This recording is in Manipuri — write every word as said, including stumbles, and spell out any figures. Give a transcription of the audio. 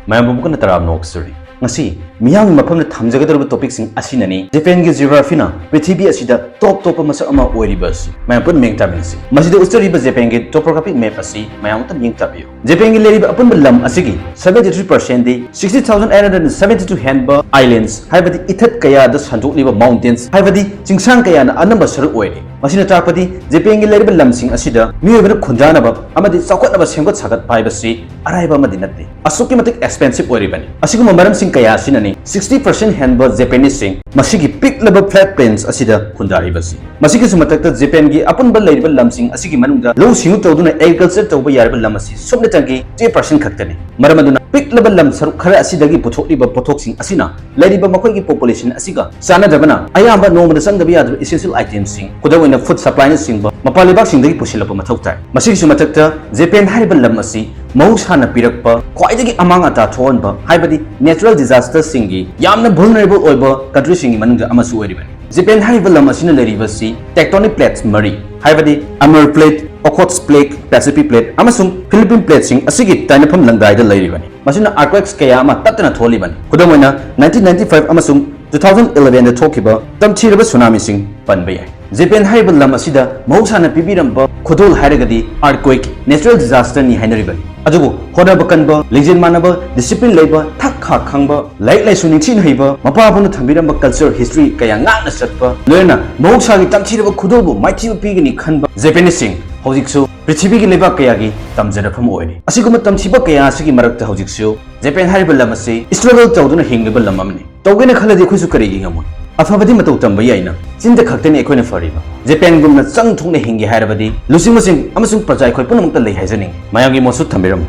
ꯃꯌꯥꯝꯕꯨ ꯑꯃꯨꯛ ꯍꯟꯅ ꯇꯔꯥꯝꯅ ꯑꯣꯛꯆꯔꯤ꯫ ꯉꯁꯤ ꯃꯤꯌꯥꯝꯒꯤ ꯃꯐꯝꯗ ꯊꯝꯖꯒꯗꯧꯔꯤꯕ ꯇꯣꯄꯤꯛꯁꯤꯡ ꯑꯁꯤꯅꯅꯤ, ꯖꯄꯦꯟꯒꯤ ꯖꯤꯑꯣꯒ꯭ꯔꯥꯐꯤꯅ ꯄ꯭ꯔꯤꯊꯤꯕꯤ ꯑꯁꯤꯗ ꯇꯣꯞ ꯇꯣꯞꯄ ꯃꯁꯛ ꯑꯃ ꯑꯣꯏꯔꯤꯕ ꯑꯁꯤ꯫ ꯃꯌꯥꯝ ꯄꯨꯟꯅ ꯃꯤꯠꯌꯦꯡ ꯇꯥꯃꯤꯟꯅꯁꯤ꯫ ꯃꯁꯤꯗ ꯎꯠꯆꯔꯤꯕ ꯖꯄꯦꯟꯒꯤ ꯇꯣꯄꯣꯒ꯭ꯔꯥꯐꯤꯛ ꯃꯦꯞ ꯑꯁꯤ ꯃꯌꯥꯝ ꯑꯃꯇ ꯃꯤꯠꯌꯦꯡ ꯇꯥꯕꯤꯌꯨ꯫ ꯖꯄꯦꯟꯒꯤ ꯂꯩꯔꯤꯕ ꯑꯄꯨꯟꯕ ꯂꯝ ꯑꯁꯤꯒꯤ seventy three percent ꯗꯤ sixty thousand eight hundred seventy two ꯍꯦꯟꯕ ꯑꯥꯏꯂꯦꯟꯁ, ꯍꯥꯏꯕꯗꯤ ꯏꯊꯠ ꯀꯌꯥꯗ ꯁꯟꯗꯣꯛꯂꯤꯕ ꯃꯥꯎꯟꯇꯦꯟꯁ, ꯍꯥꯏꯕꯗꯤ ꯆꯤꯡꯁꯥꯡ ꯀꯌꯥꯅ ꯑꯅꯝꯕ ꯁꯔꯨꯛ ꯑꯣꯏꯔꯤ꯫ ꯃꯁꯤꯅ ꯇꯥꯛꯄꯗꯤ ꯖꯄꯦꯟꯒꯤ ꯂꯩꯔꯤꯕ ꯂꯝꯁꯤꯡ ꯑꯁꯤꯗ ꯃꯤꯑꯣꯏꯕꯅ ꯈꯨꯟꯗꯥꯅꯕ ꯑꯃꯗꯤ ꯆꯥꯎꯈꯠꯅꯕ ꯁꯦꯝꯒꯠ ꯁꯥꯒꯠꯄ ꯍꯥꯏꯕꯁꯤ ꯑꯔꯥꯏꯕ ꯑꯃꯗꯤ ꯅꯠꯇꯦ꯫ ꯑꯁꯨꯛꯀꯤ ꯃꯇꯤꯛ ꯑꯦꯛꯁꯄꯦꯟꯁꯤꯞ ꯑꯣꯏꯔꯤꯕꯅꯤ꯫ ꯑꯁꯤꯒꯨꯝꯕ ꯃꯔꯝꯁꯤꯡ ꯀꯌꯥ ꯑꯁꯤꯅꯅꯤ sixty percent ꯍꯦꯟꯕ ꯖꯄꯦꯅꯤꯁꯁꯤꯡ ꯃꯁꯤꯒꯤ ꯄꯤꯛꯂꯕ ꯐ꯭ꯂꯦꯠ ꯄ꯭ꯂꯦꯟꯁ ꯑꯁꯤꯗ ꯈꯨꯟꯗꯥꯔꯤꯕꯁꯤ꯫ ꯃꯁꯤꯒꯤꯁꯨ ꯃꯊꯛꯇ ꯖꯄꯦꯟꯒꯤ ꯑꯄꯨꯟꯕ ꯂꯩꯔꯤꯕ ꯂꯝꯁꯤꯡ ꯑꯁꯤꯒꯤ ꯃꯅꯨꯡꯗ ꯂꯧꯎ ꯁꯤꯡꯎ ꯇꯧꯗꯨꯅ ꯑꯦꯒ꯭ꯔꯤꯀꯜꯆꯔ ꯇꯧꯕ ꯌꯥꯔꯤꯕ ꯂꯝ ꯑꯁꯤ ꯁꯨꯞꯅꯇꯪꯒꯤ three percent ꯈꯛꯇꯅꯤ꯫ ꯃꯔꯝ ꯑꯗꯨꯅ ꯄꯤꯛꯂꯕ ꯂꯝ ꯁꯔꯨꯛ ꯈꯔ ꯑꯁꯤꯗꯒꯤ ꯄꯨꯊꯣꯛꯂꯤꯕ ꯄꯣꯠꯊꯣꯛꯁꯤꯡ ꯑꯁꯤꯅ ꯂꯩꯔꯤꯕ ꯃꯈꯣꯏꯒꯤ ꯄꯣꯄꯨꯂꯦꯁꯟ ꯑꯁꯤꯒ ꯆꯥꯟꯅꯗꯕꯅ ꯑꯌꯥꯝꯕ ꯅꯣꯡꯃꯗ ꯆꯪꯗꯕ ꯌꯥꯗ꯭ꯔꯕ ꯏꯁꯦꯟꯁꯤꯌꯦꯜ ꯑꯥꯏꯇꯦꯝꯁꯤꯡ, ꯈꯨꯗꯝ ꯑꯣꯏꯅ ꯐꯨꯗ ꯁꯄ꯭ꯂꯥꯏꯅꯆꯤꯡꯕ, ꯃꯄꯥꯟ ꯂꯩꯕꯥꯛꯁꯤꯡꯗꯒꯤ ꯄꯨꯁꯤꯜꯂꯛꯄ ꯃꯊꯧ ꯇꯥꯏ꯫ ꯃꯁꯤꯒꯤꯁꯨ ꯃꯊꯛꯇ ꯖꯄꯦꯟ ꯍꯥꯏꯔꯤꯕ ꯂꯝ ꯑꯁꯤ ꯃꯍꯧꯁꯥꯅ ꯄꯤꯔꯛꯄ ꯈ꯭ꯋꯥꯏꯗꯒꯤ ꯑꯃꯥꯡ ꯑꯇꯥ ꯊꯣꯛꯍꯟꯕ, ꯍꯥꯏꯕꯗꯤ ꯅꯦꯆꯔꯦꯜ ꯗꯤꯖꯥꯁꯇꯔꯁꯤꯡꯒꯤ ꯌꯥꯝꯅ ꯚꯜꯅꯔꯦꯕꯜ ꯑꯣꯏꯕ ꯀꯟꯇ꯭ꯔꯤꯁꯤꯡꯒꯤ ꯃꯅꯨꯡꯗ ꯑꯃꯁꯨ ꯑꯣꯏꯔꯤꯕꯅꯤ꯫ ꯖꯄꯦꯟ ꯍꯥꯏꯔꯤꯕ ꯂꯝ ꯑꯁꯤꯅ ꯂꯩꯔꯤꯕꯁꯤ ꯇꯦꯛꯇꯣꯅꯤꯛ ꯄ꯭ꯂꯦꯠꯁ ꯃꯔꯤ, ꯍꯥꯏꯕꯗꯤ ꯑꯃꯔ ꯄ꯭ꯂꯦꯠ, ꯑꯣꯈꯣꯠꯁ ꯄ꯭ꯂꯦꯠ, ꯄꯦꯁꯤꯐꯤꯛ ꯄ꯭ꯂꯦꯠ ꯑꯃꯁꯨꯡ ꯐꯤꯂꯤꯄꯤꯟ ꯄ꯭ꯂꯦꯠꯁꯤꯡ ꯑꯁꯤꯒꯤ ꯇꯥꯏꯅꯐꯝ ꯂꯪꯗꯥꯏꯗ ꯂꯩꯔꯤꯕꯅꯤ꯫ ꯃꯁꯤꯅ ꯑꯥꯔꯊꯀ꯭ꯋꯦꯛꯁ ꯀꯌꯥ ꯑꯃ ꯇꯠꯇꯅ ꯊꯣꯛꯍꯜꯂꯤꯕꯅꯤ꯫ ꯈꯨꯗꯝ ꯑꯣꯏꯅ, nineteen ninety five ꯑꯃꯁꯨꯡ two thousand eleven ꯗ ꯊꯣꯛꯈꯤꯕ ꯇꯝꯊꯤꯔꯕ ꯁꯨꯅꯥꯃꯤꯁꯤꯡ ꯄꯟꯕ ꯌꯥꯏ꯫ ꯖꯄꯦꯟ ꯍꯥꯏꯔꯤꯕ ꯂꯝ ꯑꯁꯤꯗ ꯃꯍꯧꯁꯥꯅ ꯄꯤꯕꯤꯔꯝꯕ ꯈꯨꯗꯣꯜ ꯍꯥꯏꯔꯒꯗꯤ ꯑꯥꯔꯊꯀ꯭ꯋꯦꯛ, ꯅꯦꯆꯔꯦꯜ ꯗꯤꯖꯥꯁꯇꯔꯅꯤ ꯍꯥꯏꯅꯔꯤꯕꯅꯤ꯫ ꯑꯗꯨꯕꯨ ꯍꯣꯠꯅꯕ ꯀꯟꯕ, ꯂꯤꯡꯖꯦꯜ ꯃꯥꯟꯅꯕ, ꯗꯤꯁꯤꯄ꯭ꯂꯤꯟ ꯂꯩꯕ, ꯊꯛ ꯈꯥ ꯈꯪꯕ, ꯂꯥꯏꯔꯤꯛ ꯂꯥꯏꯁꯨ ꯅꯤꯡꯊꯤꯅ ꯍꯩꯕ, ꯃꯄꯥꯕꯨꯅ ꯊꯝꯕꯤꯔꯝꯕ ꯀꯜꯆꯔ, ꯍꯤꯁꯇ꯭ꯔꯤ ꯀꯌꯥ ꯉꯥꯛꯅ ꯆꯠꯄ, ꯂꯣꯏꯅꯅ ꯃꯍꯧꯁꯥꯒꯤ ꯇꯝꯊꯤꯔꯕ ꯈꯨꯗꯣꯜꯕꯨ ꯃꯥꯏꯊꯤꯕ ꯄꯤꯒꯅꯤ ꯈꯟꯕ ꯖꯄꯦꯅꯤꯁꯁꯤꯡ ꯍꯧꯖꯤꯛꯁꯨ ꯄ꯭ꯔꯤꯊꯤꯕꯤꯒꯤ ꯂꯩꯕꯥꯛ ꯀꯌꯥꯒꯤ ꯇꯝꯖꯔꯛꯐꯝ ꯑꯣꯏꯔꯤ꯫ ꯑꯁꯤꯒꯨꯝꯕ ꯇꯝꯊꯤꯕ ꯀꯌꯥ ꯑꯁꯤꯒꯤ ꯃꯔꯛꯇ ꯍꯧꯖꯤꯛꯁꯨ ꯖꯄꯦꯟ ꯍꯥꯏꯔꯤꯕ ꯂꯝ ꯑꯁꯤ ꯁ꯭ꯇ꯭ꯔꯒꯜ ꯇꯧꯗꯨꯅ ꯍꯤꯡꯂꯤꯕ ꯂꯝ ꯑꯃꯅꯤ꯫ ꯇꯧꯒꯦꯅ ꯈꯜꯂꯗꯤ ꯑꯩꯈꯣꯏꯁꯨ ꯀꯔꯤꯒꯤ ꯉꯝꯃꯣꯏ? ꯑꯐꯕꯗꯤ ꯃꯇꯧ ꯇꯝꯕ ꯌꯥꯏꯅ, ꯆꯤꯟꯗ ꯈꯛꯇꯅꯤ ꯑꯩꯈꯣꯏꯅ ꯐꯔꯤꯕ꯫ ꯖꯄꯦꯟꯒꯨꯝꯅ ꯆꯪ ꯊꯣꯛꯅ ꯍꯤꯡꯒꯦ ꯍꯥꯏꯔꯕꯗꯤ ꯂꯨꯆꯤꯡꯕꯁꯤꯡ ꯑꯃꯁꯨꯡ ꯄ꯭ꯔꯖꯥ ꯑꯩꯈꯣꯏ ꯄꯨꯝꯅꯃꯛꯇ ꯂꯩ ꯍꯥꯏꯖꯅꯤꯡꯏ꯫ ꯃꯌꯥꯝꯒꯤ ꯃꯣꯠꯁꯨ ꯊꯝꯕꯤꯔꯝꯃꯨ꯫